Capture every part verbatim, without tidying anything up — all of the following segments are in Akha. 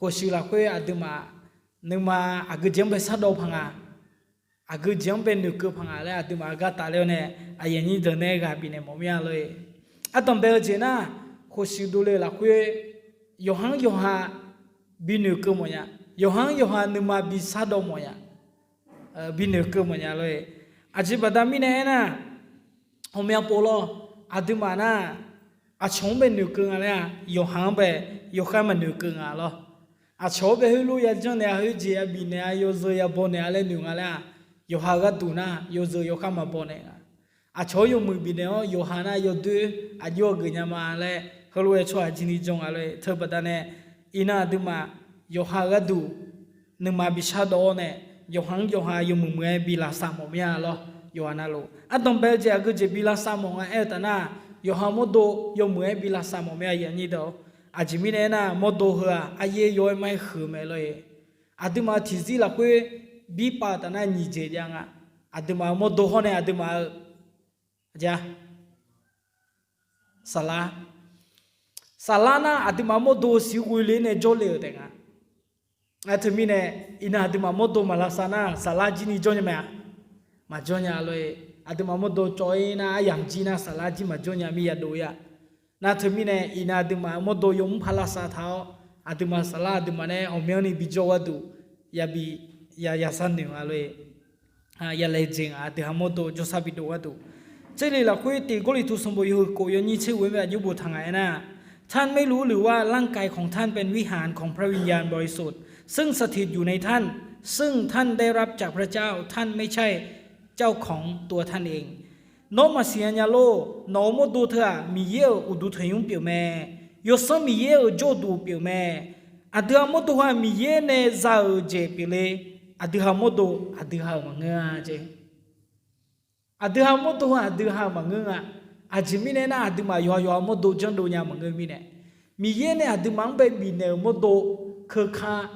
Khoeqshuif lafkhoer aqduimaf nuima aqgeu jeq-anr bae shardawv paq nga, aqgeu jeq-anr bae noeqkeuv paq nga laer aqduimaf gar tafler-awr nae, aqyuif aqnyir deuq nae ghaq bifnaeq mawf mir-a lor-eq. Ardanqbae-eu jeq nar, khoeqshuif dovle lafkhoer yawqha-anr yawqha bi noeqkeuv mawfnya, yawqha-anr yawqha nuima bi shardawv mawfnya, bi noeqkeuv mawfnya lor-eq. Aqjeq baqda mirnae aernar, ghawqmya pov lawr, aqduimaf nar, aqcawq-anr bae noeqkeuv nga laer-aq, yawqha-anr bae yawkhav maqnoeqkeuv nga lawr. Aqcawq-anr bae heulof yajanr naeq-a, khoerjeq yabif naeq-a, yawzeu yabaw naeq-a laer noeq nga laer-aq, yawqha gharduq nar yawzeu yawkhav maqbaw naeq nga. Aqcawq-anr yawmuiq bifnaeq-awr yawqha nar yawdoer aqjox-a geuf nya ma laer heulof-aer tsawrhaq jir ni janr nga lor-eq. Teubaqda nae iqnan aqduimaf yawqha gharduq nuima bi shardawv-awr nae, yawqha-anr yawqha yawmuiq muiq-aer bi lavsav mawf mir-a lawr. Yawqha navluf ardanqbae-eu jeq aqgeu jeq bi lavsav mawf nga aer-eu taf nar, yawqha mawrdo yawmuiq-aer bi lavsav mawf mir-a, aqyuif aqnyir deuq-awr. Aqjeq mirnae aernar, mawrdo heu-aq aryaer yaw-aer ma-aer huiq-eu mae lor-eq. Aqduimaf-euq tiqzir lafkhoer birpav-eu taf nar nyiq jeq jav nga. Aqduimaf-euq mawrdo hawr nae aqduimaf-euq saflar, saflar nar aqduimaf mawrdo siqghoe le nae jawrle-euq taef nga. Nar teumirnae, iqnan aqduimaf mawrdo maq lavsav nar saflar jir ni jawr nya mae-a? Maqjawr nya lor-eq. Aqduimaf mawrdo cawv-ir nar aryamq jir nar saflar jir maqjawr nya mir yadov-ir-a. Nar teumirnae iqnan aqduimaf mawrdo yawmr paq lavsav taq-awr, aqduimaf saflar aqduimaf nae ghawqmyanrni bijawr gharduq yabi yasar noeq nga lor-eq. Yalaejae nga, aqdui ha mawrdo jawrsar bidov gharduq. Tserle lafkhoer tiq Gawrliqtu sanqbof yawhuiq khof yawnyir tser ghoe-anr bae aqjox boftaq nga aernar, ท่านไม่รู้หรือว่าร่างกายของท่านเป็นวิหารของพระวิญญาณบริสุทธิ์ ซึ่งสถิตอยู่ในท่าน ซึ่งท่านได้รับจากพระเจ้า ท่านไม่ใช่เจ้าของตัวท่านเอง Nawr maqsiq nya nya lor. Nawq-euq mawrdo teu-aq Miqyaer-euq uqduq tanqnymr pyeuf mae. Yawsanr Miqyaer-euq jawrduq pyeuf mae. Aqdui ha mawrdo ha Miqyaer nae za-euq jeq pyeufle. Aqdui ha mawrdo aqdui ha-euq maqngeur-a jeq. Aqdui ha mawrdo ha aqdui ha-euq maqngeur nga. Aqjeq mirnae nar, aqduimaf yawqha yawqha mawrdo janrdov nya maqngeur mirnae, Miqyaer nae aqduimaf-anr bae bifnaeq-euq mawrdo keuka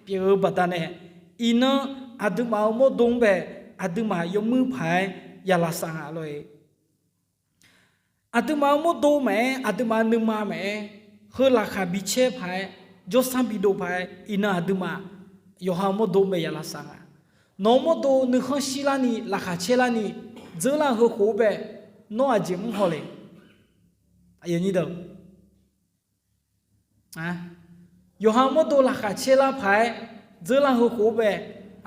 pyeuf-eu baqdanae, iqnan aqduimaf-euq mawrdo-anr bae aqduimaf yawmuiq paq-aer ya lavsav nga lor-eq. Aqduimaf-euq mawrdo maqaer, aqduimaf-euq nuima maqaer, heu laqkhaq bicaer paq-aer, jawrsar bidov paq-aer, iqnan aqduimaf yawqha mawrdo-anr bae ya lavsav nga. Nawq-euq mawrdo nuikhanr shirlarni, laqkhaq caerlarni, dzeurlar-eu heukhof-anr bae, nawr aqjeq mr haw le? Yawqha mawrdo laqkhaq caerlar paq-aer, dzeurlar heukhof-anr bae,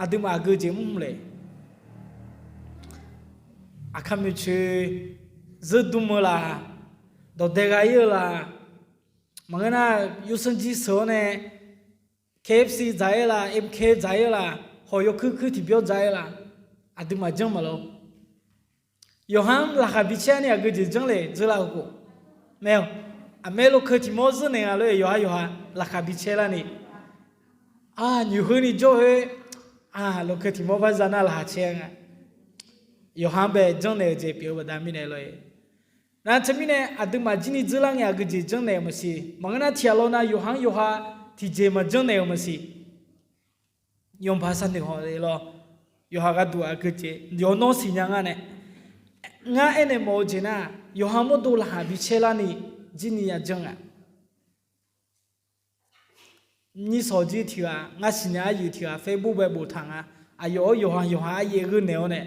aqduimaf aqgeu jeq mr le? Aqkar maeqtsoeq, zeur dm-eu la, dawqdae gha-ir-eu la, maqngeur nar, yawsanr jir sheuq-awr nae, KFC dzaq-ir la, MK dzaq-ir la, hawq yawkuir kuir tiqbyawr dzaq-ir la, aqduimaf janr maqlor. Yawqha-anr laqkhaq bicaer ni aqgeu jeq janr le dzeurlar-eu khof mae-awq. Aqmae lawkeuv tiq mawr zeur naeq nga lor-eq, yawqha yawqha laqkhaq bicaer larni. Aq, nyoeq heu ni jawr khoer, aq, lawkeuv tiq mawr bar za nar laqkhaq caer nga. Yawqha-anr bae janrnaeq-eu jeq pyeuf-eu baqda mirnae lor-eq. Nar teumirnae aqduimaf jir ni dzeurlar ngae aqgeu jeq janrnaeq-euq maqsiq. Maqngeur nar tiqghaq lawnav yawqha-anr yawqha tiqjeq maqjanrnaeq-euq maqsiq. Yawqha sar noeq haw le lawr. Yawqha gharduq aqgeu jeq yawqha nawr siqnya nga nae, ngar aernaeq mawf-eu jeq nar, yawqha mawrdo laqkhaq bicaer larni jir ni ya janr nga. Nyir sawq jir tiq ghaq, ngar siqnya aryuif tiq ghaq Facebook bae boftaq nga. Aqyawf-anr yawqha yawqha aryaev gheurnaeq-awr nae,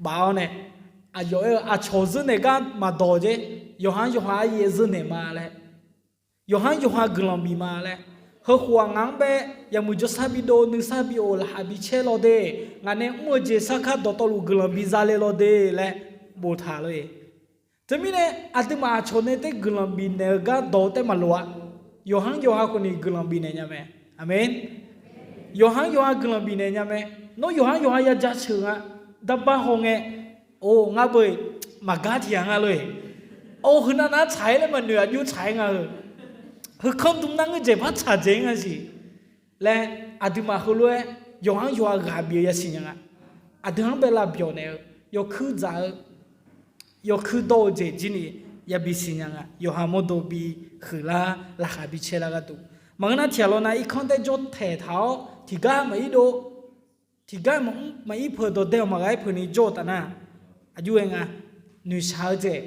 baf-awr nae, aqyawf aer-eu aqcawq zeur naeq gar maqdawq jer, yawqha-anr yawqha aryaev zeur naeq ma laer, yawqha-anr yawqha guiqlanq bif ma laer, heukhof-aq ngaq-anr bae yawmuiq jawrsar bidov, nuisar bi of, laqkhaq bicaer law de, ngaq nae mr-eu jeq sarkar dawqtawvluf guiqlanq bi za le law de laer boftaq lor-eq. Teumirnae aqduimaf aqcawq nae taef guiqlanq bifnaeq-eu gar dawq-eu taef maqloq-a. Yawqha-anr yawqha khawf ni guiqlanq bifnaeq nya mae. Aqmeq. Yawqha-anr yawqha guiqlanq bifnaeq nya mae. Nawr yawqha-anr yawqha ya jaceuq nga. Darbar haw ngae, or, ngar beu-eq, maqgar tiq ghaq nga lor-eq. Or, heunav nav tsaq-aer laer maqnoeq aqjox tsaq-aer nga-eu. Heukanr dm nar ngeur dzaeq par tsaq dzaeq-ir nga siq laer, aqduimaf heulof-aer yawqha-anr yawqha ghaq bif-eu yasiq nya nga. Aqdui-anr bae lavbyawq naeq-eu, yawkuir dzaq-eu, yawkuir dawr-eu jeq jir ni yabi siqnya nga. Yawqha mawrdo bi huiqlar, laqkhaq bicaer lar gharduq. Maqngeur nar tiq ghaq lawnav irkanr taer jawr taeqtaq-awr tiqgar maqir dov, tiqgar maqmr maqir peuq, dawqdae-awq maqghaq-aer peuq ni jawr-eu taf nar, aqjox-aer nga, noeqshaq-eu jeq,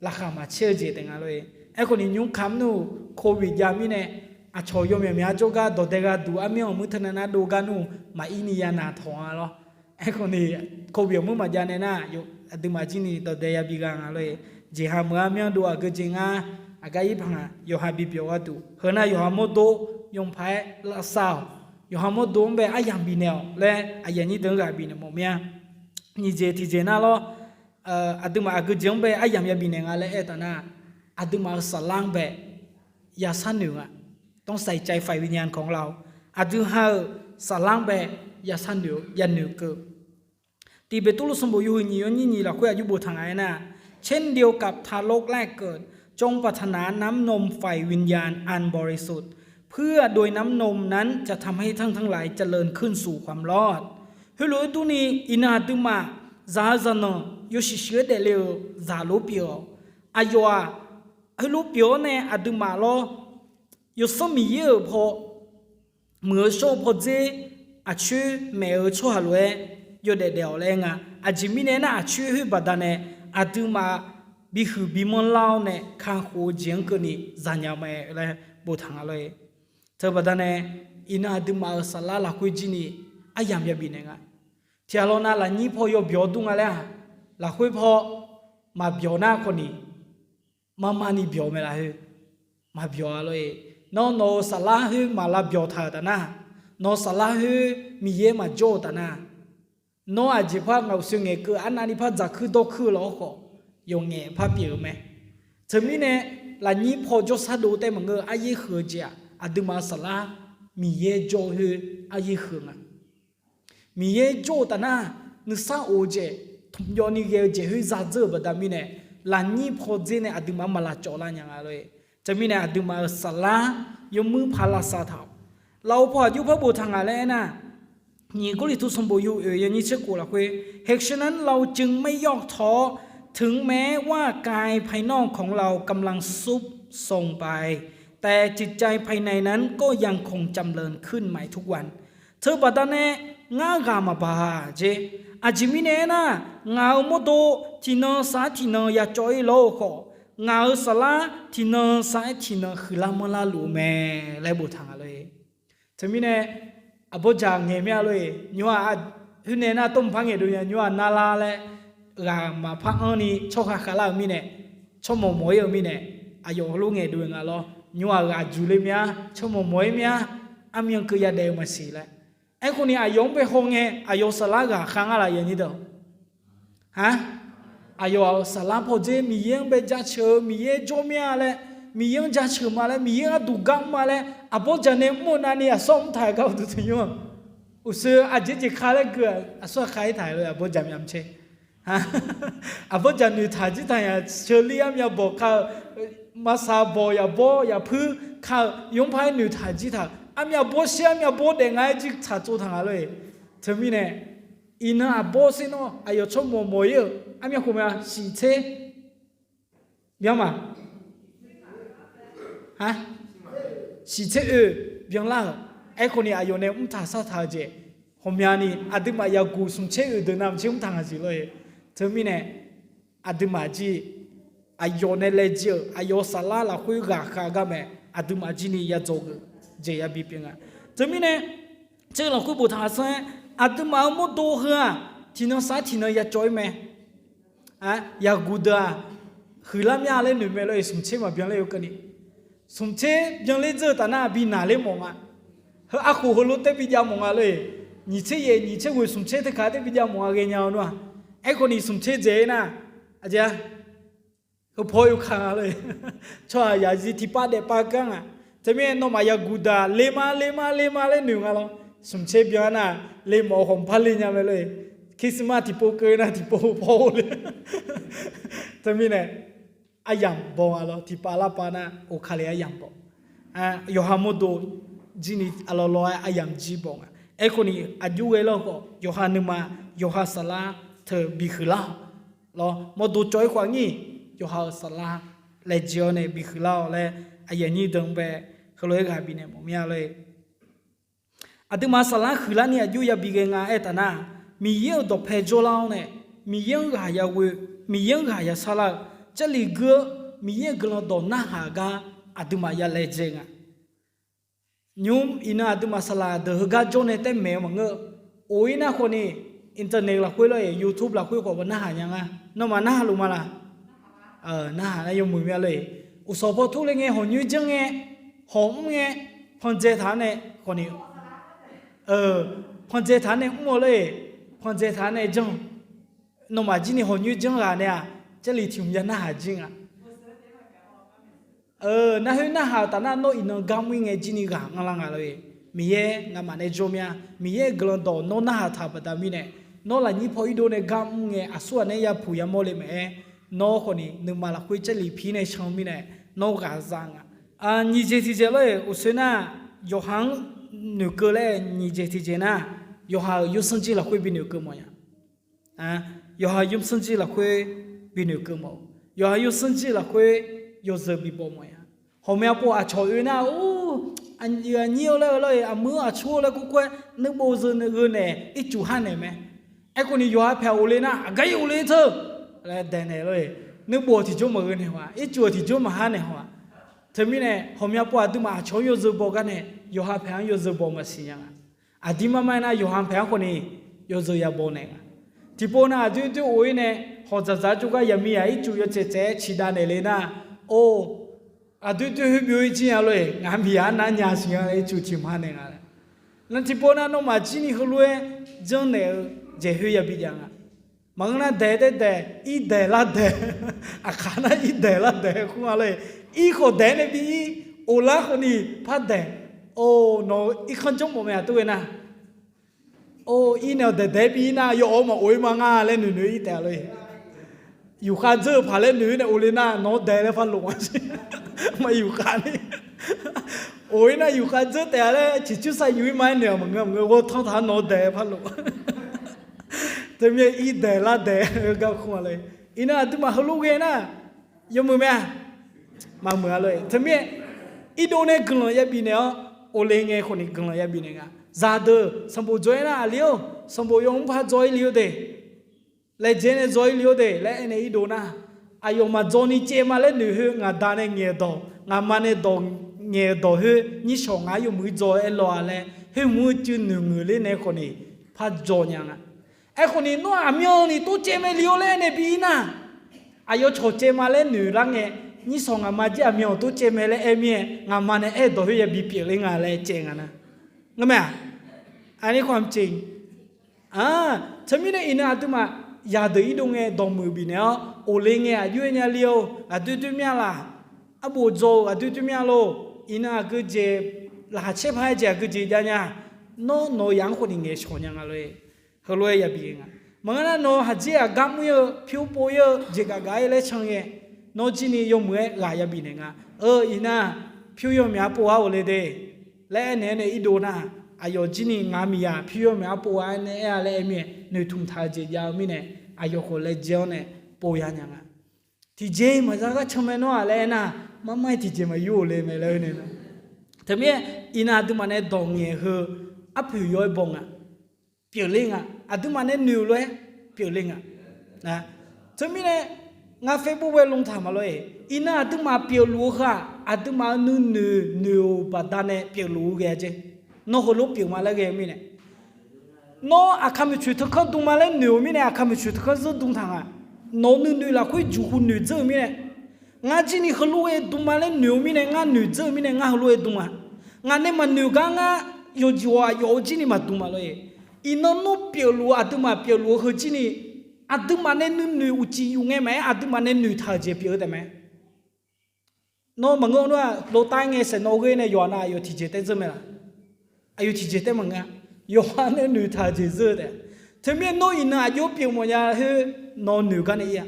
laqkhaq maqcaer-eu jeq taef nga lor-eq. Aerkhawf ni nymr kamq nmr-euq covid jav mirnae, aqcawq yawmyaq myaq-a jawrgar dawqdae gha duq armyanr-euq muir teunav nar dov gar nmr maqir ni ya naq tawq nga lawr. Aerkhawf ni, โควิด muir maqjav nae nar, aqduimaf jir ni dawqdae yabi gha nga lor-e. Jeqha meuq-a myanr dov aqgeujeq ngar, aqgar ir paq ngaq yawqha bibyawq gharduq heu nar yawqha mawrdo, yawqpaq-aer lavsav-awq. Yawqha mawrdo-anr bae aryamq bifnaeq-awq laer aqyuif aqnyir deuq-anr ghaq bifnaeq mawf mir-a. Nyiq jeq tiqjeq nar lawr, aqduimaf aqgeujeq-anr bae aryamq yabifnaeq nga laer aertaq nar, aqduimaf-euq saflar-anr bae yasharnoeq nga. ต้องใส่ใจฝ่ายวิญญาณของเรา Aqdui ha-euq saflar-anr bae yasharnoeq-eu yanoeq keuv. Tiq Beqtuvluv sanqbof yawhuiq nyiq yawnyir nyiq lafkhoer aqjox boftaq ngaq-aer nar, เช่นเดียวกับทารกแรกเกิด จงปรารถนาน้ำนมฝ่ายวิญญาณอันบริสุทธิ์ เพื่อโดยน้ำนมนั้นจะทำให้ท่านทั้งหลายเจริญขึ้นสู่ความรอด Heulof-aer durni, iqnan aqduimaf zaq-eu zaqnanq yawshuif shuif-aer daefle-euq zaq lof pyeuf-awq. Aqyawf-aq, heulof pyeuf-awr nae aqduimaf lawr, Yawsanr Miqyaer-euq paw muiq-eu shawr-eu pawdzer, aqcoer maef-eu tsawrhaq lof-aer yawdaef daef-awq laer nga. Aqjeq mirnae aernar, aqcoer khoer baqdanae aqduimaf bihuiq bimanr lar-awr nae kakhof-eu jeq-anr keuvni zanya mae laer boftaq nga lor-e. Teubaqdanae, iqnan aqduimaf-euq saflar lafkhoer jir ni aryamq yabifnaeq nga. Tiqghaq lawnav lafnyir paw yawbyawq dur nga laer-aq, lafkhoer paw maqbyawq nar khawf ni, marmar ni byawq mae lafkhoer maqbyawq-a lor-e. Nawr nawq-euq saflar khoer maq lav byawq taq-euq taf nar, nawq-euq saflar khoer Miqyaer maqjawr-eu taf nar, nawr aqjeq par ngaq uqshoe ngaeqkeuv arnavni par dzaqkuir dawrkuir-eu lafawr khawf, yawqngaef par pyeuf-eu mae. Teumirnae, lafnyir paw jawrshar dov taef maqngeur-eu aryaer huiq-eu jeq-aq, aqduimaf-euq saflar Miqyaer jawr-eu khoer aryaer huiq nga. Miqyaer jawr-eu taf nar, nuisar of-eu jeq, tmqjawv ni ghae-eu jeq khoer zadzeur-euq baqda mirnae, lafnyir pawdzer nae aqduimaf maq lavcawv lar nya nga lor-e. Teumirnae aqduimaf-euq saflar yawmuir paq lavsav taq-awq. Lafov paw aqjox par boftaq ngaq laer aernar, nyiq Gawrliqtu sanqbof yawhuiq oeq yawnyir tser khof lafkhoer, เหตุฉะนั้นเราจึงไม่ย่อท้อ ถึงแม้ว่ากายภายนอกของเรากำลังทรุดโทรมไป แต่จิตใจภายในนั้นก็ยังคงจำเริญขึ้นใหม่ทุกวัน Teubaqda nae ngar ghaq maqbaq jeq. Aqjeq mirnae aernar, ngaq-euq mawrdo tiqnan saf-aer tiqnan yacawv-ir lawr-eu khawf, ngaq-euq saflar tiqnan saf-aer tiqnan huiqlar manrlar luf-eu mae laer boftaq nga lor-e. Teumirnae, aqbawr jaq ngaeq mir-a lor-e. Nymr-aq, khoernae nar tawrmq par ngaeqdov nya, nymr-aq narlar laer ghaq maqpar anrni tsawrhaq khavlar-eu mirnae, tsawrmawq mawq-ir-eu mirnae, aqyawf heulof ngaeqdov nga lawr. Nymr-aq ghaq juq le mir-a, tsawrmawq mawq-ir mir-a, armyan keuv yadaef-eu maqsiq laer. Aerkhawf ni aqyawf-anr bae haw ngae, aqyawf-euq saflar ghaqkhav ngar laf yaf nyir deuq Ha, aqyawf-euq saflar pawdzer Miqyaer-anr bae jaceuq-eu Miqyaer jawr mir-a laer, Miqyaer-anr jaceuq ma laer, Miqyaer gharduq gar mr ma laer, aqbawr jaq nae mr-eu navni aqsur-aq mr taq gar uqduq tanqnymr-aq, uqshoe aqjeq jeq ka laer gui-aq, aqsur-aq ka-ir taq-euq aqbawr jaq myavmq caer. Aqbawr jaq noeqtaq jir taq yaq, sheuqli armyav bawq ka-eu, maqsaq bawq yaqbawr yaqpuir ka-eu, yawqpar-aer noeqtaq jir taq-euq, armyav bawr shir armyav bawr daef nga-aer jir tsaq tsov taq nga lor-e. Teumirnae, iqnan aqbawr sher nawr aqyawf tsawrmawq mawq-ir-euq armyav khof ma siqtser byan ma. Siqtser oe byanlar-euq. Aerkhawf ni aqyawf nae mrtaq sartaq-eu jeq, ghawqmyani aqduimaf yaqguq smqtser oe deuq navmaqtser mrtaq ngaq jeq lor-e. Teumirnae, aqduimaf jir aqyawf nae laejae-euq aqyawf-euq saflar lafkhoer ghaqkhav gar mae, aqduimaf jir ni yadzawq geuf jeq yabi pyeuf nga. Teumirnae, tser lafkhoer boftaq-a sanr-aer, aqduimaf-euq mawrdo heu-aq, tiqnan sar tiqnan yacawv-ir mae. Yaqguq deuq-aq, huiqlar mya laer noeq mae lor-e, smqtser maqbyan ler-eu keuvni. Smqtser byanler dzeur-eu taf nar bi naqler mawf nga. Heu arkhof heulof taer bi jav mawf nga lor-e. Nyiq tser yaef nyiq tser ghoeq smqtser teu kaq taer bi jav mawf nga ghaenya-eu nar-aq. Aerkhawf ni smqtser dzaeq-ir nar, aqjeq-a, heu paw yawkaq nga lor-e. Tsawrhaq yaqzir tiqpav daefpav gar nga. Teumirnae nawmaf yaqguq deuq-aq ler ma ler ma ler ma laer noeq nga lawr. Smqtser byan nar, ler mawf-eu khawf mqpar ler nya mae lor-e. Christmas tiqpov keuv nar tiqpov paw le. Teumirnae, aryamq baw nga lawr, tiqpav larpav nar of Kali aryamq baw. Yawqha mawrdo jir ni aqlawq lawq-aer aryamq jir baw nga. Aerkhawf ni aqjox ghae lar-eu khawf, yawqha nuima, yawqha saflar teu bihuiq lar-awq lawr, mawrdo cawv-ir khawf aqnyir, yawqha-euq saflar laejae-awr nae bihuiq lar-awq laer, aqyuif aqnyir deuq-anr bae heulof-aer ghaq bifnaeq mawf mir-a lor-e. Aqduimaf saflar huiqlar ni aqjox yabi ghae nga aertaq nar, Miqyaer-euq dawqpae jawrlar-awr nae, Miqyaer-anr ghaq yaghoe, Miqyaer-anr ghaq yasharlar-eu, Jarlif geur-eu, Miqyaer-euq guiqlanq dawq narhaq gar aqduimaf ya laejae nga. Nymr iqnan aqduimaf saqlaq deuq heugar jawr nae taer maeq-eu maqngeur. Of-ir nar khawf ni, internet lafkhoer lor-eq, YouTube lafkhoer khawf narhaq nya nga. Nawmaf narhaq luf ma laq? Narhaq nar yawmuiq mya lor-eq. Uqsawq paw turler ngae hawq nyoer janr ngae, hawq mr ngae, pandzae taq-anr nae khawf ni, pandzae taq-anr nae mr-awq lor-eq. Pandzae taq-anr nae janr. Nawmaf jir ni hawq nyoer janr ghaq nae-aq, Jarlif tiq hmq ya narhaq jir nga. Nar khoer narhaq-euq taf nar nawr iqnan gar mr-ir ngae jir ni ghaq anrlar nga lor-eq. Miqyaer ngamaf nae jawr mya. Miqyaer-euq guiqlanq dawq nawr narhaq taq-euq baqda mirnae, nawr lafnyir paw irdov nae gar mr ngae aqsurghaq nae yapuq yamawr le maqaer, nawr khawf ni nuima lafkhoer Jarlif pir nae can-eu mirnae, nawr ghaq za nga. Nyiq jeq tiq jeq lor-eq, uqsoer nar, yawqha-anr noeqkeuv laer nyiq jeq tiq jeq nar, yawqha-euq yawsanr jir lafkhoer bi noeqkeuv mawf nya. Yawqha yawsanr jir lafkhoer bi noeqkeuv mawf-eu, yawqha yawsanr jir lafkhoer yawzeu bi baw mawf nya. Hawqmya pov aqcawq oe nar, or, aqyuif aqnyir-eu laer-eu lor-eq, aqmur aqcur-eu laer kurkur-aer nuirbof zeu gheu naeq ircuf har naeq mae. Aerkhawf ni yawqha paeq-aq of le nar, aqgar ir of le teu laer daeq naeq lor-eq. Nuirbof-eu tiqjawr maqgheu naeq haw-aq, ircuf-euq tiqjawr maqhar naeq haw-aq. Teumirnae hawqmya pov aqduimaf aqcawq-anr yawzeu baw gar nae, yawqha paeq-anr yawzeu baw maqsiq nya nga. Aqdir mar mar-aer nar yawqha paeq-anr khawf ni yawzeu ya baw naeq nga. Tiqpov nav aqdoer doer of-ir nae, hawq dzaqdzaq jawrgar yaqmiqyaq ircuf yawtsaev tsaev-aer ciqdav naeq le nar, or, aqdoer doer khoer byov-ir jir nya lor-eq, ngaq miqyaq-anr nar nya siq nga laer ircuf tiq ma naeq nga laer. Nar tiqpov nav nawmaf jir ni heulof-aer janrnaeq-eu jeq khoer yabi jav nga. Maqngeur nar daeq daer daeq, ir daeq lar daeq, aqkaq nar ir daeq lar daeq khoer nga lor-eq. Ir khawf daeq nae bi ir, of lar khawf ni par daeq. Or, nawq-eu irkanr janr mawf mae aqtov ghae nar. Or, ir nae-awq daeq daeq-aer bi ir nar, yawf-awr maqof-ir ma nga laer noeqnoeq ir taef-a lor-eq. Yufkhav dzeur-eu paq laer noeq-ir nae of le nar, nawq-anr daeq laer par lof-a siq. Maq yufkhav ni. Of-ir nar yufkhav dzeur taef-a laer ciqcur sav yuf-ir ma-aer noeq-aq maqngeur maqngeur, ghawr tanr taq-anr nawq-anr daeq par lof. Teumirnae ir daeq lar daeq-eu gar kur-a lor-eq. Iqnan aqduimaf heulof ghae nar, yawmuiq mae-a. Maqmuiq-a lor-eq. Teumirnae irdov nae guiqlanq yabif naeq-awr, of le ngae khawf ni guiqlanq yabif naeq nga. Zaqdeuq sanqbof dzaw-ir nar, aqli-or, sanqbof yawmr par dzaw-ir le-eu de, laejae nae dzaw-ir le-awr de laer aernae irdov nar, aqyawf maqdzaw ni caev ma laer noeq khoer, ngaq da nae ngaeq-euq dawq, ngaq ma nae dawq, ngaeq-euq dawq khoer, nyirshawq ngaq-anr yawmuiq-ir dzaw-aer law-a laer, khoer mur-eu cuiv noeq ngeuq ler nae khawf ni par dzaw nya nga. Aerkhawf ni nawr aqmyan ni tov caev mae le-awr laer aernae bi ir nar, aqyawf cawq caev ma laer noeq lar ngae, nyirshawq ngaq ma jir aqmyan tov caev mae laer aer mir-aer, ngaq ma nae aer-eu dawq khoer yabi pyeufler nga laer caev nga nar. Ngar mae-aq, aqli khawf mqceq. Teumirnae iqnan aqduimaf yaqdeuq irdov ngae dawqmuiq bifnaeq-awr, of le ngae aqjox-aer nya le-or, aqdoer doer mya laq, arbof dzaw-eu aqdoer doer mya lor, iqnan aqgeujeq laqkhaq caer paq-aer jeq aqgeujeq jav nya. Nawr nawq-eu yaf-anr khawf ni ngaeqshawq nya nga lor-eq. Heulof-aer yabi nga. Maqngeur nar nawq haqjir aqgar mr-ir-eu pyur pov-ir-eu jeq gaq gaq-aer laer can ngae, nawr jir ni yawmuiq-aer ghaq yabi naeq nga. Eu, iqnan pyur yawmyaq arpov-a of le de laer aernaeq-aer nae irdov nar, aqyawf jir ni ngaq miqyaq pyur yawmyaq arpov-a aer nae aer-a laer aer mir-aer noeqtmq taq-eu jeq jav-eu mirnae, aqyawf khawf laejae-anr nae pov ya nya nga. Tiqjeq maqza gar can mae nawr-aq laer aernar, mar mar-aer tiqjeq maqyur-euq le mae laer aer nae. Teumirnae iqnan aqduimaf nae dawq ngaeq heu arpoeq yaw-aer baw nga. Pyeufler nga. Aqduimaf nae noeq-euq lof-aer pyeufler nga. Teumirnae ngar Facebook-aer lmtaq ma lor-eq. Iqnan aqduimaf pyeufluf-eu heu-aq, aqduimaf-euq nuinoeq noeq-euq baqdanae pyeufluf-eu ghae-a jeq. Nawr heulof pyeuf ma laer ghae-eu mirnae, nawr aqkar maeqtsoeq teukanr dm ma laer noeq-euq mirnae, aqkar maeqtsoeq teukanr zeur dm taq nga. Nawq-euq nuinoeq lafkhoer juqhu noeqdzeur-euq mirnae, ngar jir ni heulof-aer dm ma laer noeq-eu mirnae, ngar noeqdzeur-eu mirnae, ngar heulof-aer dm-a. Ngaq nae maqnoeq gar ngar yawqjeq ghaq yawf-eu jir ni maqdm ma lor-eq. Iqnan nawr pyeufluf-eu aqduimaf pyeufluf-eu heu jir ni, aqduimaf nae nuinoeq uqcif yuf ngae maqaer, aqduimaf nae noeqtaq-euq jeq pyeuf-eu taef mae. Nawr maqngeur nawr-aq, lov tav-aer ngae saeqnawv ghoer nae yawqha nav aqyawf tiqjeq taef dzeur mae laq? Aqyawf tiqjeq taef maqngeur-a. Yawqha nae noeqtaq-eu jeq dzeur-eu taef. Teumirnae nawr iqnan aqjox pyeuf mawfnya khoer, nawr noeq gar nae ir-a.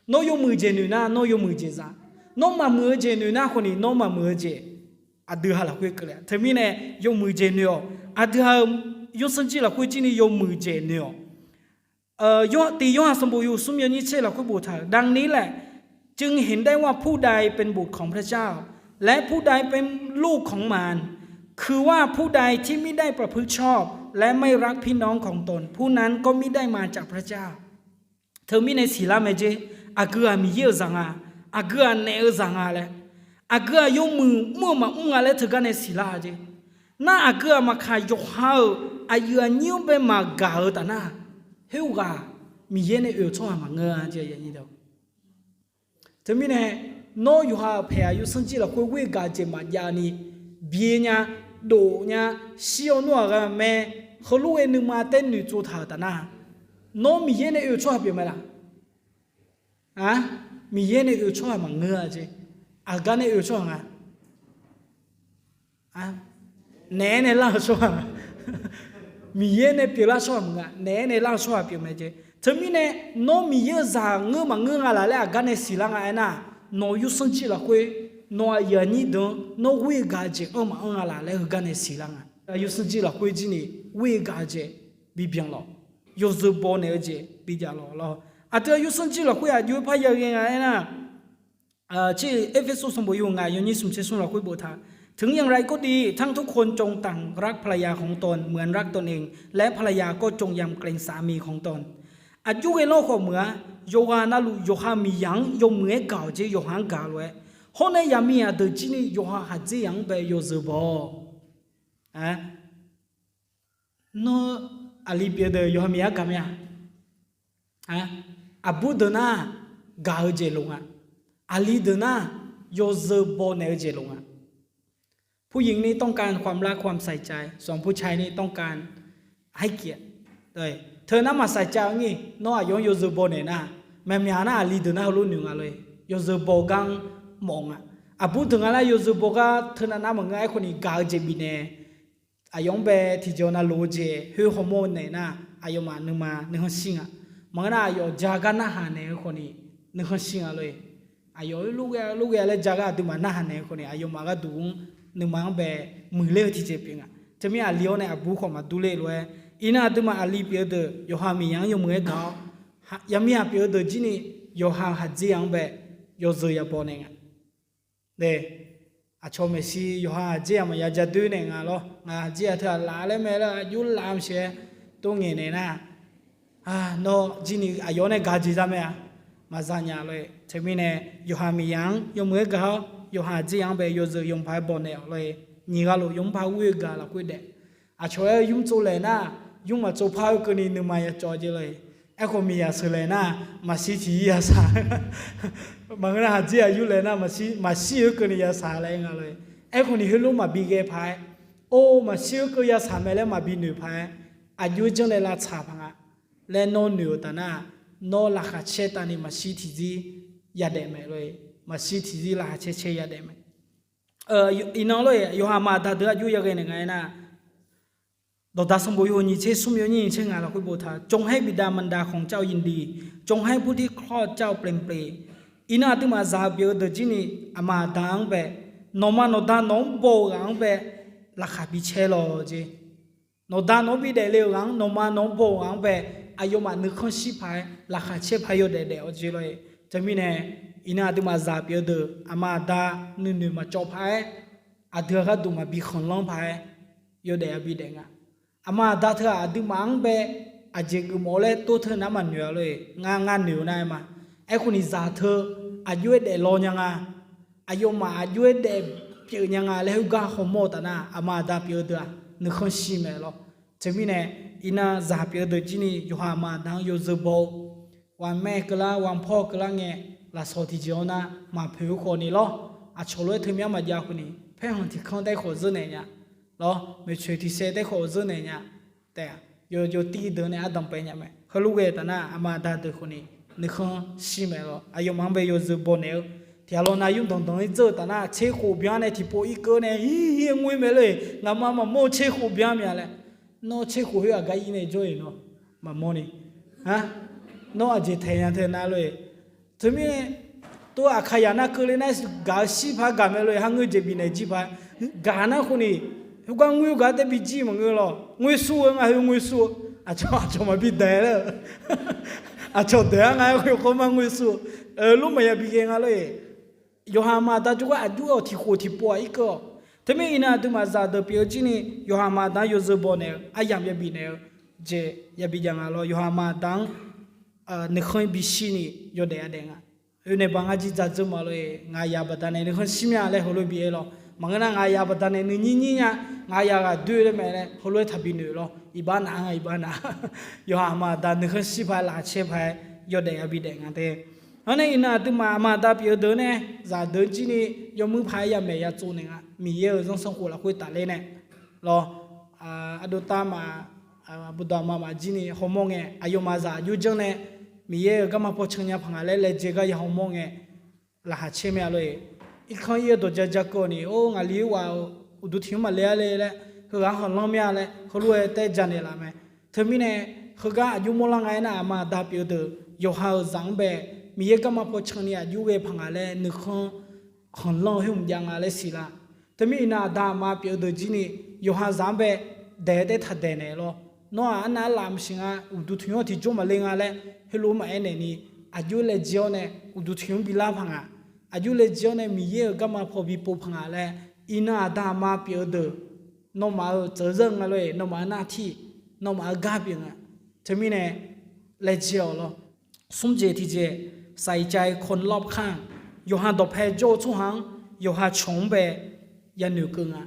Nawr yawmuiq jeq noeq nar nawr yawmuiq jeq za. Nawr maqmuiq-eu jeq noeq nar khawf ni nawr maqmuiq-eu jeq aqdui ha lafkhoer keuvle-a. Teumirnae yawmuiq jeq noeq-awq. Aqdui ha-euq yawsanr jir lafkhoer jir ni yawmuiq jeq noeq-awq. Tiq Yorhaq sanqbof yawhuiq smr yawnyir tser lafkhoer boftaq-euq, ดังนี้แหละจึงเห็นได้ว่าผู้ใดเป็นบุตรของพระเจ้า และผู้ใดเป็นลูกของมาร คือว่าผู้ใดที่มิได้ประพฤติชอบ และไม่รักพี่น้องของตน ผู้นั้นก็มิได้มาจากพระเจ้า Teumirnae siqlar mae jer. Aqgeu-aq Miqyaer-euq zaq nga. Aqgeu-aq naef-eu zaq nga laer. Aqgeu-aq yawmuiq mr-eu maqmr nga laer teugar nae siqlar-a jer. Nar aqgeu aqmaqkaq yawqha-euq aqyuif aqnyir-anr bae maqgaq-eu taf nar, khoerghaq Miqyaer nae oe-eu tsawrhaq maqngeur-a. Teumirnae, nawr yawqha-euq paeq aqyuif sanrjir lafkhoer ghoer-eu gaq-eu jeq maqjav ni, byae nya, dof nya, shir-awr nawr-aq ghaq mae, heulof-aer nuima taer noeqtsov taq-euq taf nar, nawr Miqyaer nae oe-eu tsawrhaq pyeuf mae laf? Miqyaer nae oe-eu tsawrhaq maqngeur-a jeq. Aqgar nae oe-eu tsawrhaq nga? Naeq-aer nae lar-eu tsawrhaq, Miqyaer nae pyeuflar tsawrhaq maqngeur-a, naeq-aer nae lar-eu tsawrhaq pyeuf mae jeq. Teumirnae, nawr Miqyaer-euq zaq ngeur maqngeur nga laf laer aqgar nae siqlar nga aernar, nawq-euq yawsanr jir lafkhoer, nawq-euq aqyuif aqnyir deuq-anr nawr ghoer-eu gaq-eu jeq anr maqanr nga laf laer heugar nae siqlar nga. Aqyuif sanrjir lafkhoer jir ni ghoer-eu gaq-eu jeq bibyan lawq. Yawzeu baw naeq-eu jeq bijav lawq lawr. Aqdui aqyuif sanrjir lafkhoer aqjox-aer parya ghae nga aernar, tser Erpersu sanqbof yawhuiq ngaq yawnyir smq tser smr lafkhoer boftaq, ถึงอย่างไรก็ดี ท่านทุกคนจงต่างรักภรรยาของตนเหมือนรักตนเอง และภรรยาก็จงยำเกรงสามีของตน Aqjox ghae lanr khawf meuq-a, yawqghaq navluf yawqha miqyaq-anr yawmuiq-aer gaq-awq jeq yawqha-anr gaq lof-aer, hawr nae yaqmiq yaqdeuq jir ni yawqha khaqdzerzaq-anr bae yawzeu baw-awq. Nawr aqli pyeuf-eu deuq yawqha miqyaq-anr gaq mae-a? Aqbur deuq nar gaq-eu jeq loq nga. Aqli deuq nar yawzeu baw naeq-eu jeq loq nga. ผู้หญิงนี่ต้องการความรักความใส่ใจ ส่วนผู้ชายนี่ต้องการให้เกียรติ Teu nar maqsaq cav-eu ngi, nawr aqyawf-anr yawzeu baw naeq nar, maqmyaq nar aqli deuq nar heulof noeq nga lor-e. Yawzeu baw gar-anr mawf nga. Aqbur deuq nga nar yawzeu baw gar teunav nar maqngeur. Aerkhawf ni gaq-eu jeq bifnaeq, aqyawf-anr bae tiqjeq nav loq-eu jeq khoer hawmawr-eu naeq nar, aqyawfmaf nuima nuikhanr shir nga. Maqngeur nar aqyawf ja gar narhaq naeq-eu khawf ni nuikhanr shir nga lor-e. Aqyawf lof ghae lof ghae laer ja gar aqduimaf narhaq naeq-eu khawf ni aqyawfmaf gharduq-anr nuima-anr bae muiqler-eu tiqjeq pyeuf nga. Teumirnae aqli-awr nae aqbur khawf maqdur ler lof-aer, iqnan aqduimaf aqli pyeuf-eu deuq yawqha miqyaq-anr yawmuiq-aer gaq-awr, yaqmiq yaq pyeuf-eu deuq jir ni yawqha-euq khaqdzerzaq-anr bae yawzeu yabaw naeq nga. Aqcawq maeqshi yawqha khaqdzerzaq maqya ja doer naeq nga lawr. Ngaq khaqdzerzaq teu-aq laf laer mae laer aqjox laf-eu maqsiq-aer, tov ngaeq naeq nar, nawr jir ni aqyawf nae gaq jeq za mae-a? Maqza nya lor-e. Teumirnae yawqha miqyaq-anr yawmuiq-aer gaq-awr, yawqha khaqdzerzaq-anr bae yawzeu yawmuiq paq-aer baw naeq-awq lor-e. Nyiq ghaq lof yawmuiq paq ghoer-eu gaq lafkhoer daef. Aqcawq-aer yur tsov laeq nar, yur maqtsov par-eu keuvni nuima ya cawv jeq lor-e. Aerkhawf miqyaq sheuqlaeq nar, maqshir tiqzir ya shaq. Maqngeur nar khaqdzerzaq yur laeq nar, maqshir-eu keuvni ya shaq laer nga lor-e. Aerkhawf ni heulof maqbi ghae paq-aer, or maqshir-eu keuv ya shaq mae laer maqbi noeq paq-aer, aqjox-aer janr nae lavtsaq paq nga laer nawr noeq-euq taf nar, nawr laqkhaq caer tavni maqshir tiqzir yadaef mae lor-e. Maqshir tiqzir laqkhaq caer caer yadaef mae. Iqnan lor-e, yawqha aqma aqda deuq aqjox ya ghae naeq nga aernar, Dawqdaq sanqbof yawhuiq nyiq tser smr yawnyir nyiq tser ngaq lafkhoer boftaq, จงให้บิดามารดาของเจ้ายินดี จงให้ผู้ที่คลอดเจ้าเปล่งปลั่ง Iqnan aqduimaf zaq pyeuf-eu deuq jir ni aqma aqda-anr bae, nawqma nawqda nawq-anr baw-eu ghaq-anr bae laqkhaq bi caer lawq jeq. Nawqda nawq-anr bi daefle-euq ghaq-anr, nawqma nawq-anr baw-eu ghaq-anr bae aqyawfmaf nuikhanr shir paq-aer laqkhaq caer paq yawdaef daef-awr jeq lor-e. Teumirnae iqnan aqduimaf zaq pyeuf-eu deuq aqma aqda nuinoeq maqcawv paq-aer, aqdui-aq gharduq maqbi khanqlanr paq-aer yawdaef yabi daef nga. Aqma aqda teu-aq aqduimaf-anr bae aqjeq geufmawf-eu laer tov teu nar maqnoeq-a lor-e. Ngar ngar noeq-eu nar-aer ma. Aerkhawf ni zaq teu aqjox-aer daef law nya nga, aqyawfmaf aqjox-aer daef pyeuf nya nga laer khoergar hawmawr-eu taf nar, aqma aqda pyeuf-eu deuq-aq nuikhanr shir mae lawr. Teumirnae iqnan zaq pyeuf-eu deuq jir ni yawqha aqma aqda-anr yawzeu baw-eu, ghaqmae keuvlar ghaqpawr keuvlar ngae, lafsawq tiqjeq-awr nar maqpoeq-eu khawf ni lawr. Aqcawq lof-aer teumyanr maqjav khawf ni, paerkhanq tiq kanr taef khawf zeur naeq nya lawr, maeqtsoeq tiq saev taef khawf zeur naeq nya taef-a. Yawqjeq tiv deuq nae ardanq paev nya mae. Heulof ghae taf nar aqma aqda deuq khawf ni nuikhanr shir mae lawr. Aqyawfmaf-anr bae yawzeu baw naeq-eu tiq ghaq lawr nav yur danqdanq-ir dzeur-eu taf nar, tser khof byan nae tiqpov irkeuv nae ir ir-aer ngoer mae lor-e. Ngaqma maqmawr-eu tser khof byan mya laer. Nawr tser khof khoer aqgar ir nae jawr-iq nawr maqmawr ni, nawr aqjeq taeq nya teu nar lor-e. Teumirnae tov aqkaqyaq nar keuvle nar gaq-eu shir paq gaq mae lor-e. Har ngeur jeq bifnaeq jir paq gaq nar khawf ni, khoergar ngoer-eu gaq tae bijir maqngeur lawr. Ngoer sur-eu nga khoer ngoer sur-eu, aqcawq aqcawq maqbi daeq laer-eu, aqcawq daeq-ar nga khoer khawf mar ngoer sur-eu, lof maqya bi ghae nga lor-e. Yawqha aqma aqda jawrgar aqjox-awq tiqkhof tiqpov-aq irkeuv-awq. Teumirnae iqnan aqduimaf zaqdeuq pyeuf-eu jir ni yawqha aqma aqda-anr yawzeu baw naeq-eu aryamq yabi naeq-eu jeq yabi jav nga lawr. Yawqha aqma aqda-anr nuikhanr bishir ni yawdaef yadaef nga. Oe nae baq ngar jir dzaqdzeur ma lor-e. Ngaq yaq baqdanae nuikhanr shir mya laer heulof bi aer lawr. Maqngeur nar ngaq yaq baqdanae nuinyir nyir nya, ngaq yaq ghaq doer laer mae laer heulof-aer taqbi noeq lawr. Iqbax naq-anr-a, iqbax naq. Yawqha aqma aqda nuikhanr shir paq-aer laqkhaq caer paq-aer yawdaef yabi daef nga te. Hawr nae iqnan aqduimaf aqma aqda pyeuf-eu deuq nae zaqdeuq jir ni yawmuir paq-aer yamaeq yatsov naeq nga. Miqyaer-euq zanrsanrkhof lafkhoer tafler nae lawr, ardov tav maf, bawdawq aqma maf jir ni hawmawr ngae, aqyawfmaf zaq aqjox janr nae Miqyaer-euq garma paw can nya paq ngaq laer laejae gar ya hawmawr ngae, laqkhaq caer mae-a lor-eq. Irkanr ir-eu dawq ja ja keuv-awq ni, or, ngaqli-euq ghaq-euq uqduq tiq-anr maqle-a le laer, heughaq-anr khanqlanr mir-a laer heulof-aer taef-aer ja naeq laf mae. Teumirnae, heugar aqjox mawrlar nga aernar, aqma aqda pyeuf-eu deuq yawqha-euq zaq-anr bae, Miqyaer garma paw can ni aqjox ghae paq ngaq laer nuikhanr khanqlanr-eu khoer mqjav nga laer siqlar. Teumirnae iqnan aqda aqma pyeuf-eu deuq jir ni yawqha zaq-anr bae daeq-eu taef-aer taqdaeq naeq lawr. Nawr-aq arnav arlaf maqsiq nga, uqduq tiq-anr tiqjawr maqle nga laer heulof-aer maqaer naeq ni, aqjox laejae-awr nae uqduq tiq-anr bi lar paq ngaq, aqjox laejae-awr nae Miqyaer-euq garma paw bi pov paq ngaq laer, iqnan aqda aqma pyeuf-eu deuq nawmaf-euq tseuf zanr nga lor-eq, nawmaf-euq nartir, nawmaf-euq gar pyeuf nga. Teumirnae laejae-awq lawr. Smr jeq tiqjeq, ใส่ใจคนรอบข้าง, yawqha dawqpae jawr-eu tsawrhaq-anr, yawqha cawq-anr bae yanoeq keuv nga.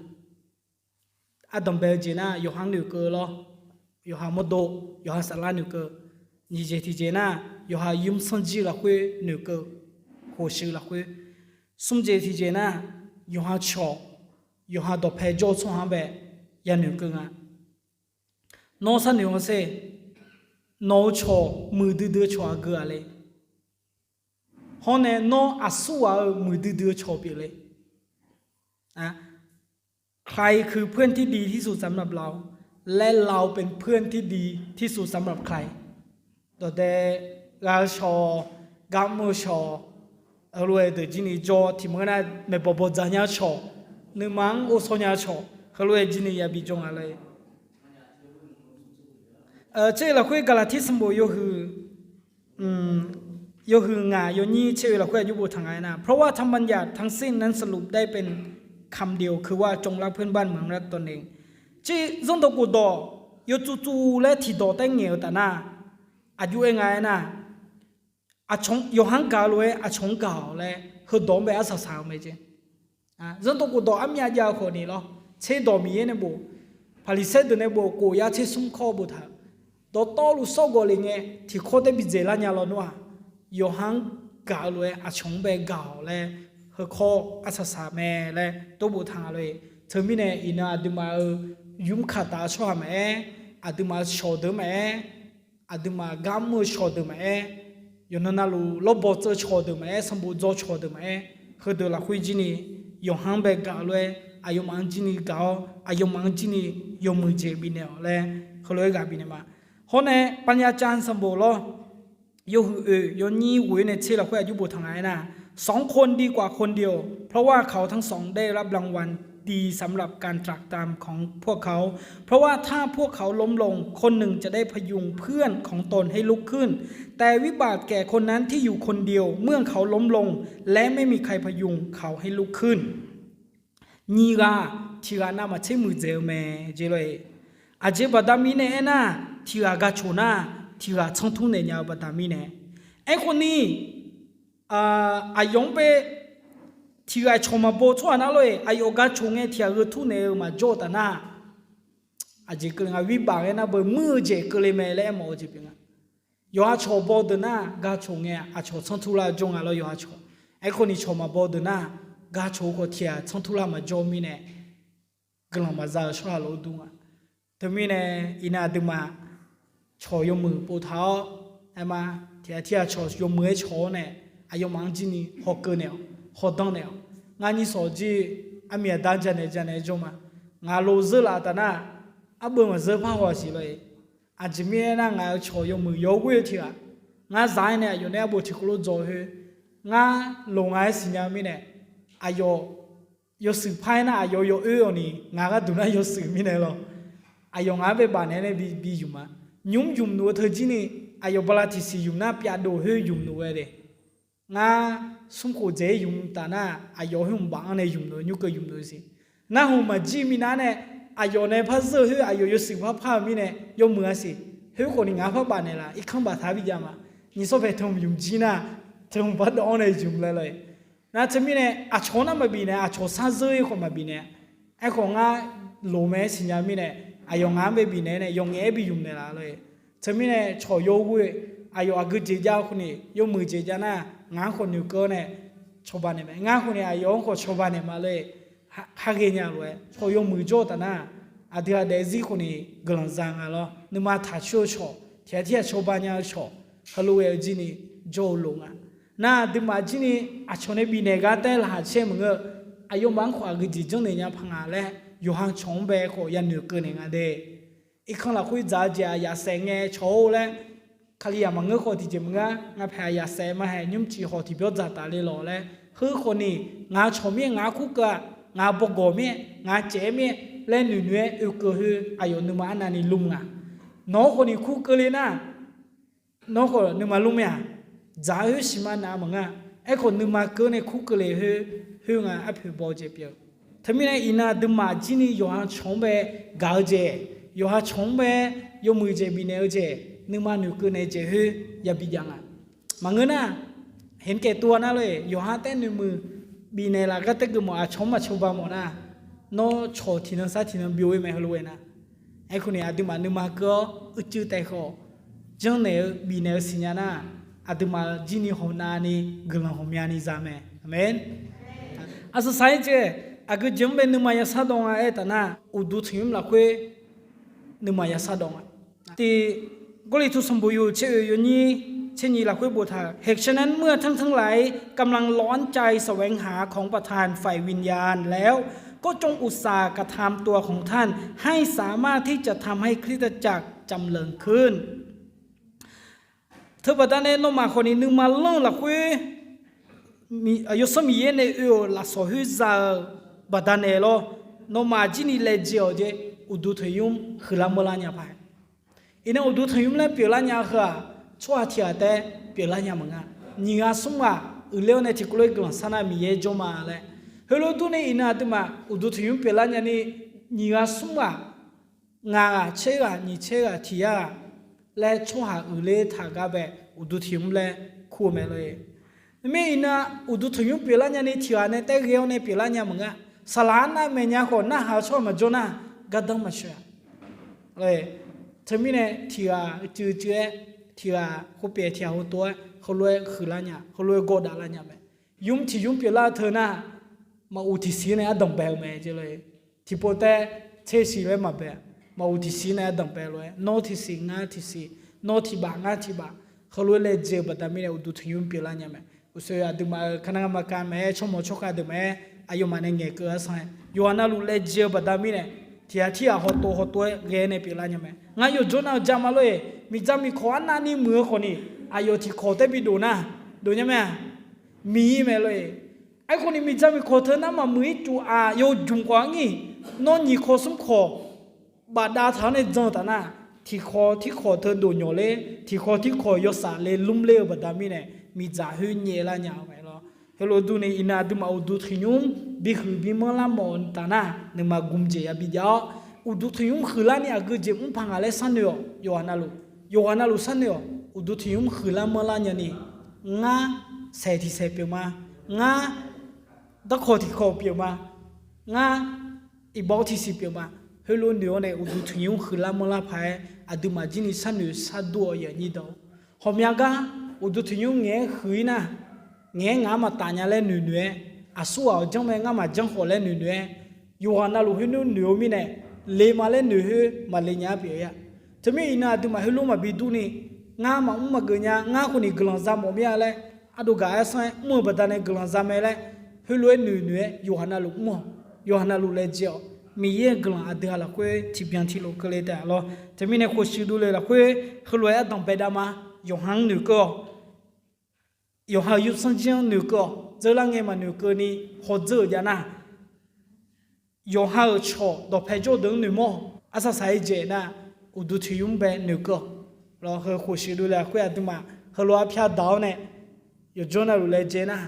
Ardanq bae-eu jeq nar yawqha-anr noeqkeuv lawr, yawqha mawrdo, yawqha saflar noeqkeuv. Nyiq jeq tiqjeq nar yawqha ymrsanr jir lafkhoer noeqkeuv, khof shuif lafkhoer. Smr jeq tiqjeq nar yawqha cawq, yawqha dawqpae jawr-eu tsawrhaq-anr bae yanoeq keuv nga. Nawr sharnoeq-awr sher, nawq-eu cawq muiqdui dui-eu cawq aqgeu-aq le. Hawr nae nawr aqsurghaq-euq muiqdui dui-eu cawq pyeuf le. ใครคือเพื่อนที่ดีที่สุดสำหรับเรา และเราเป็นเพื่อนที่ดีที่สุดสำหรับใคร Dawqdae ghaq-eu shawq, gar mr-eu shawq, heulof-aer deuq jir ni jawr tiq maqngeur nar maeqbawq bawqdzaq nya-eu cawq, nuima-anr ghovshaw nya-eu cawq, heulof-aer jir ni yabi jawr nga lor-eq. Tser lafkhoer Gaqlaqtir sanqbof yawhuiq yawhuiq ngaq yawnyir tser-eu lafkhoer aqjox boftaq nga aernar, เพราะว่าธรรมบัญญัติทั้งสิ้นนั้นสรุปได้เป็นคำเดียว คือว่าจงรักเพื่อนบ้านเหมือนรักตนเอง Tser zanrdawq khofdawq yawtsov tsov laer tiqdawq taef ngaeq-eu taf nar, aqjox-aer nga aernar, yawqha-anr gaq-eu lof-aer aqcawq-anr gaq-awq laer heudawq-anr bae arsaq saq-eu mae jeq. Zanrdawq khofdawq armyav jav-eu khawf ni lawr, tserdawq Miqyaer nae bof, Paqliqsaer deuq nae bof, khof yar tser smr kawr boftaq-euq dawqtawvluf sawr gawq le ngae tiqkawr taef bi dzaeqlar nya lawnmr-aq, yawqha-anr gaq-eu lof-aer aqcawq-anr bae gaq-awq laer heukawr arsaq saq mae laer dawr boftaq nga lor-eq. Teumirnae iqnan aqduimaf-euq ymrkaq taf-eu tsawrhaq maqaer, aqduimaf-euq cawqdeuq maqaer, aqduimaf gar mr-eu cawqdeuq maqaer, yawqnan navluf lawrbawq tseuv cawqdeuq maqaer, sanqbof dzaw cawqdeuq maqaer, heudeuq lafkhoer jir ni yawqha-anr bae gaq-eu lof-aer aqyawfmaf-anr jir ni gaq-awr, aqyawfmaf-anr jir ni yawmuiq jeq bifnaeq-awq laer heulof-aer ghaq bifnaeq ma. Hawr nae ปัญญาจารย์ sanqbof lawr, yawhuiq oeq yawnyir ghof-ir nae tser lafkhoer aqjox boftaq nga aernar, สองคนดีกว่าคนเดียว เพราะว่าเขาทั้งสองได้รับรางวัลดีสำหรับการตรากตรำของพวกเขา เพราะว่าถ้าพวกเขาล้มลง คนหนึ่งจะได้พยุงเพื่อนของตนให้ลุกขึ้น แต่วิบัติแก่คนนั้นที่อยู่คนเดียว เมื่อเขาล้มลง และไม่มีใครพยุงเขาให้ลุกขึ้น Nyiq ghaq tiq ghaq navmaqtser muiqdzaeq-eu mae jeq lor-eq. Aqjeq baqda mirnae aernar, tiq ghaq gaq coq nar, tiq ghaq tsanr tur naeq nya-eu baqda mirnae. Aerkhawf ni, aqyawf-anr bae tiq ghaq cawq maqbaw tsawrhaq nar lor-eq, aqyawf gaq coq ngae tiq ghaq gheu tur naeq-eu maqjawr-eu taf nar, aqjeq keuvle nga, วิบัติ aer nar beu muir-eu jeq keuvle mae laer aermawf-eu jeq pyeuf nga. Yawqha cawq baw deuq nar gaq coq ngae aqcawq tsanr tur lar jawr nga lawr yawqha cawq. Aerkhawf ni cawq maqbaw deuq nar gaq coq-eu khawf tiq ghaq tsanr tur lar maqjawr mirnae guiqlanq maqza-eu tsawrhaq lof-aer dur nga. Teumirnae iqnan aqduimaf cawq yawmuiq boftaq-awr, aerma, tiq ghaq tiq ghaq cawq yawmuiq-aer cawq-awr nae aqyawfmaf-anr jir ni hawkeuv naeq-awq, hawdanr naeq-awq. Ngar nyir sawq jir armiq aqda janaeq janaeq jawr ma. Ngaq lof zeur laf taf nar, arbeuv maqzeur par haw-aq siq lor-eq. Aqjeq mirnae aernar, ngaq-euq cawq yawmuiq yawghoer-eu tiq ghaq, ngar zaq-aer nae aqyawf nae arbof tiqkawv lof dzaw-eu khoer, ngar loq nga-aer siqnya-eu mirnae, aqyawf yawshuif par-aer nar aqyawf yawoer-awq ni, ngaq gharduq nar yawshuif mirnae lawr. Aqyawf ngaq-anr bae bafnaeq-aer nae bi ymq ma. Nymq mr ymq nuf-eu teujir ni, aqyawf bala tiqsiq ymq nar pyavdov khoer ymq nuf-eu de. Ngar smrkhof dzaeq-ir ymq taf nar, aqyawf khoer mqbaf-anr nae ymq nuf-eu, nymr keuv ymq nuf-eu siq. Narhaq maqjir minav nae, aqyawf nae par zeur-eu khoer aqyawf yawshuif par par-eu mirnae yawmuiq-a siq. Khoerkhawf ni ngaq-anr par bafnaeq laf, irkanr baftaq-aer bijav ma. Nyiq sawr paeq teu hmq ymq jir nar, teu hmq par dawv-anr nae ymq laer lor-eq. Nar teumirnae aqcawq nar maqbifnaeq, aqcawq sar zeur-ir khawf maqbifnaeq. Aerkhawf ngar loq mae-aer siqnya mirnae, aqyawf ngaq-anr bae bifnaeq nae yawqngaef-aer bi ymq naeqlaf lor-eq. Teumirnae cawq yawghoe, aqyawf aqgeu jeq jav khawf ni yawmuiq jeq jav nar, ngaq-anr khawf noeqkeuv-awr nae cawba naeq mae. Ngar khawf ni aqyawf-anr khawf cawba naeq ma lor-eq. Haghae nya lof-aer cawq yawmuiq jawr-eu taf nar, aqdui-aq daefzir khawf ni guiqlanq za nga lor. Nuima taq coer-eu cawq, tiq ghaq tir ghaq cawba nya-eu cawq, heulof ghae-eu jir ni jawr-eu lof nga. Nar aqduimaf jir ni aqcawq nae bifnaeq gar taer laqkhaq caer maqngeur-eu, aqyawfmaf-anr khawf aqgeu jeq janrnaeq nya paq nga laer yawqha cawq-anr bae khawf yanoeq keuv naeq nga de. Irkanr lafkhoer dzaq-eu jeq-aq yafsaef ngae cawq-or laer, Kalizaq maqngeur khawf tiqjeq maqngeur-a, ngaq paeq-aq yafsaef ma haeq nymrcif hawq tiqbyawr dzaqtaf le lawq laer, heu khawf ni, ngaq-eu cawq mir-aer ngaq-anr kur keuv-a, ngaq-eu bawgawq mir-aer ngaq-anr caev-aer mir-aer laer noeqnoeq-aer oekeuv khoer aqyawf nuima arnavni lmr nga. Nawq-anr khawf ni kur keuvle nar, nawr khawf nuima lmr mir-aq, dzaq-eu khoer siqma nav maqngeur-a. Aerkhawf nuima keuv nae kur keuvle khoer, khoerngae arpoeq baw-eu jeq pyeuf-eu. Teumirnae iqnan aqduimaf jir ni yawqha cawq-anr bae gaq-eu jeq, yawqha cawq-anr bae yawmuiq jeq bifnaeq-eu jeq, nuima noeqkeuv naeq jeq khoer yabi jav nga. Maqngeur nar, heqnaeq kaeq tov-a nar lor-eq, yawqha taer noeqmuiq bifnaeq laf gar taer geufmawf aqcawq-anr maqcawba mawf nar, nawr cawq tiqnan sar tiqnan byov-ir mae heulof-aer nar. Aerkhawf ni aqduimaf nuima keuv-awr uicuiv taef khawf, janrnaeq-eu bifnaeq-eu siqnya nar, aqduimaf jir ni hawq navni guiqlanq ghawqmyani za mae. Aqmeq. Aqsaqsaq-aer jeq, aqgeu jeq-anr bae nuima yasar dawv nga aer taf nar, uqduq tanqnymr lafkhoer nuima yasar dawv nga. Tiq Gawrliqtu sanqbof yawhuiq tser oe yawnyir tser nyiq lafkhoer boftaq-euq, เหตุฉะนั้น เมื่อท่านทั้งหลายกำลังร้อนใจแสวงหาของประทานฝ่ายวิญญาณแล้ว ก็จงอุตส่าห์กระทำตัวของท่านให้สามารถที่จะทำให้คริสตจักรจำเริญขึ้น Teubaqda nae nawmaf khawf ni nuima lanr-eu lafkhoer, Yawsanr Miqyaer nae oe-euq lafsawq khoer za-eu baqdanae lor, nawmaf jir ni laejae-awq jeq, uqduq tanqnymr huiqlar manrlar nya paq-aer. Iqnan uqduq tanqnymr laer pyeuflar nya-eu heu-aq, tsawrhaq tiq ghaq taef pyeuflar nya maqnga. Nyiq ghaq smr ghaq uiqler-awr nae tiqkawv lof-aer guiqlanq sar nar Miqyaer jawr ma laer. Heulof durni iqnan aqduimaf uqduq tanqnymr pyeuflar nyani, nyiq ghaq smr ghaq, ngaq ghaq tser ghaq nyiq tser ghaq tiq yar ghaq laer tsawrhaq uiqler taq gar bae uqduq tanqnymr laer kur-eu mae lor-eq. Mir iqnan uqduq tanqnymr pyeuflar nyani tiq ghaq nae taef ghae-awr nae pyeuflar nya maqnga. Saqlaq arnav maeq nya khawf narhaq-eu tsawrhaq maqjawr nar, gardanr maqsheuq-a. Teumirnae tiq ghaq uicuiv uicuiv-aer, tiq ghaq khoerpyaeq tiq ghaq hawtov-aer heulof-aer huiqlar nya, heulof-aer gawrdaf lar nya mae. Nymr tiq nymr pyeuflar-eu teu nar, maquq tiqsiq nae ardanq bae-eu mae jeq lor-eq. Tiqpov taef tsersiq laer maqbae-a. Maquq tiqsiq nae ardanq bae lof-aer, nawr tiqsiq ngar tiqsiq, nawr tiq baf ngar tiq baf, heulof-aer laejae-eu baqda mirnae uqduq tanqnymr pyeuflar nya mae. Uqshoe aqduimaf-euq kanav maqkav maqaer, tsawrmawq tsawrkhav deuq maqaer, aqyawfmaf nae ngaeqkeuv-eu arsanq-aer yawqghaq navluf laejae-eu baqda mirnae, tiq ghaq tirghaq hawtov hawtov-aer ghae nae pyeuflar nya mae. Ngar yawqjawr nav-eu ja ma lor-eq, miqdzaq miqkawq arnavni muiq-eu khawf ni, aqyawf tiqkawq taef bi dof nar, dof nya mae-a. Miq-ir mae lor-eq. Aerkhawf ni miqdzaq miqkawq teu nar maqmuiq-ir cuf-aq, yawjmq khawf arnir, nawr nyiq kawq smr kawq bafdav taq-awr nae jan-eu taf nar, tiqkawq tirkawq teu dof nyawq ler, tiqkawq tirkawq yawsaf le lmr ler-eu baqda mirnae, miqdzaq khoer nyaev lar nya-eu mae lor. Heulof durni iqnan aqduimaf uqduq tanqnymr bihuiq bimanr lar mawf-eu taf nar, nuima gmq jeq yabi jav-awr, uqduq tanqnymr huiqlar ni aqgeu jeq mr paq ngaq laer sharnoeq-awq. Yawqghaq navluf, yawqghaq navluf sharnoeq-awq. Uqduq tanqnymr huiqlar manrlar nyani, ngar saeq tiqsaeq pyeuf ma, ngar darkawq tiqkawq pyeuf ma, ngar iqbax tiqsiq pyeuf ma. Heulof noeq-awr nae uqduq tanqnymr huiqlar manrlar paq-aer aqduimaf jir ni sharnoeq shardur-awq yaqnyir dawq. Ghawqmya gar uqduq tanqnymr ngaeq-aer huiq-ir nar, ngaeq-aer ngaq-anr maqtaf nya laer noeqnoeq-aer, aqsurghaq-awq janr mae ngar maqjanr khawf laer noeqnoeq-aer, yawqghaq navluf khoer nmr noeq-eu mirnae, le ma laer noeq khoer maqle nya-ar pyeuf-ir-a. Teumirnae iqnan aqduimaf heulof maqbi durni, ngar maqmr maqgeuf nya, ngar khawf ni guiqlanq za mawf mir-a laer, ardov gaq-aer sanr-aer mr-eu baqda nae guiqlanq za mae laer, heulof-aer noeqnoeq-aer yawqghaq navluf mr-awq. Yawqghaq navluf laejae-awq. Miqyaer-euq guiqlanq aqdui-aq lafkhoer tiqbyan tiqlof keuvle taef-a lor. Teumirnae khofshuif dovle lafkhoer heulof-aer ardanq baedav ma. Yawqha-anr noeqkeuv-awq. Yawqha-euq yawsanr jir-anr noeqkeuv-awq. Dzeurlar ngae maqnoeq keuvni hawdzeur-euq jav nar, yawqha-euq cawq dawqpae jawr deuq-anr noeqmawr-awq. Arsaq saq-aer jaeq nar, uqduq tanqnymr bae noeqkeuv-awq. Lawr heu khofshuif dovle lafkhoer aqduimaf heulof-aer pyar daq-awr nae, yawqjawr navluf laejae nar,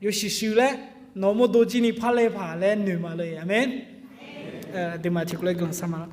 yawshuif shuif laer nawq-eu mawrdo jir ni parlay paq laer noeq ma lor-eq. Aqmeq. Aqduimaf tiqkawv laer guiqlanq shar ma lor.